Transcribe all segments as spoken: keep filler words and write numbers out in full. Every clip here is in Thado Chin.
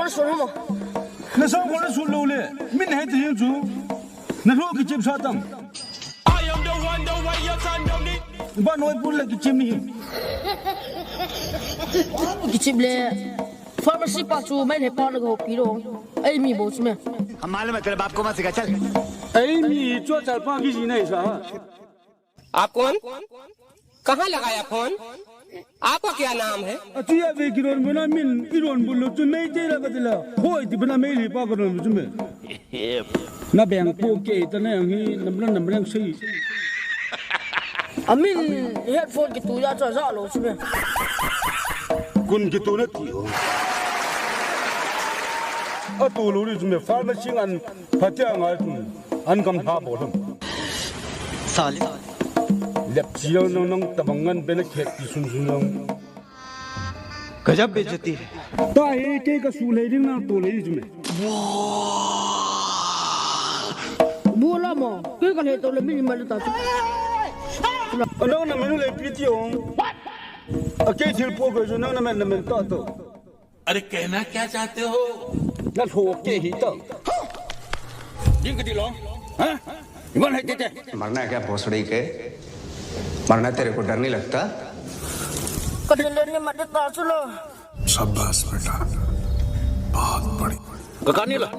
Sun hamo. Na sang ko na sun lo le. Min he ti chu. Na lo kichip sa tam. I am the one, the way your son don't need. Ba noi pun le kichip ni. Kichip le. Pharmacy pa chu mai le pa le go pi lo. Ei mi bo chu me. हम मालूम है तेरे बाप को मत सिखा, चल। Ei mi chu chal pa ki ji nei sa. आप कौन? कहाँ लगाया फोन? आपका क्या नाम है? Achu ya ve kiron bona min iron bulu chu mei te la ka tila. Hoi ti bona mei li pa ka ron chu me. Na beng po ke ta na yang hi nam ran nam ran sei. Amin headphone ki tu ya cha za lo chu me. Kun ki tu na ti o. A tu lo ri chu me pharmacy an phatia ngai chu. An kam ha bo lum. साले। Lep chiang nang nang tabang ngan bena khet ti sun sun nang. गजब बेइज्जती है। Ta he ke ka su le ding na to le ju me. Bu la mo, ke ka le to le mi ma le ta. Nang na menu le pi ti ong. A ke thil po ko ju nang na men na men ta to. अरे कहना क्या चाहते हो? Na lo ke hi ta. Ding ka ti lo. Ha? Iman hai te te. मरना है क्या भोसड़ी के? मरना तेरे को डर नहीं लगता? Ka le le ni ma de ta chu lo. शाबाश बेटा, बहुत बढ़िया। Ka kani la.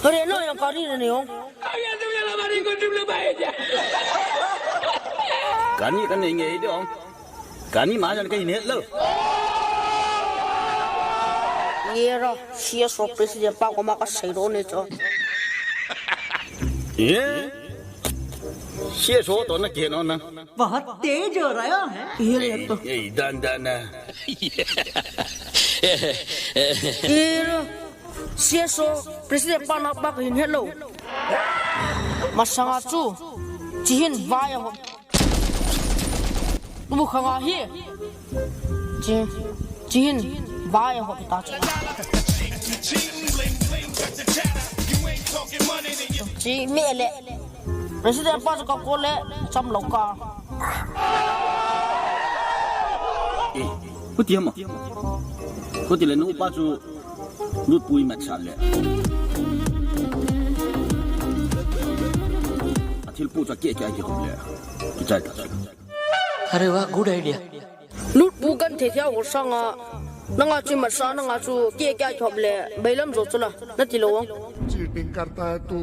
Are no yang kani ne yo. Kani kani nge de ong. Kani ma jan ka hin het lo. Ye ra, C S O president pa ko ma ka sei ro ne cho. Ye? C S O to na ke no na. बहुत तेज हो रहा है। Ye le to. Ei, dan dan na. Ye ra, C S O president pa na pa ka hin het lo. Masanga chu. Chi hin vai ho. Bu khanga hi. Chi, chi hin vai ho ta chu. Chi me le. President pa chu ka ko le cham lo ka. Eh, huti hama. Huti le nu pa chu lut pui mat sa le. A thil pu cha ke ke ki hom le. Ki chai ta. अरे वाह, good idea. Lut pu kan the thia ho sanga. Nanga chu mat sa nanga chu ke ke ki hom le. Bailam jo chu la. Na ti lo ong. Cheating करता है तू।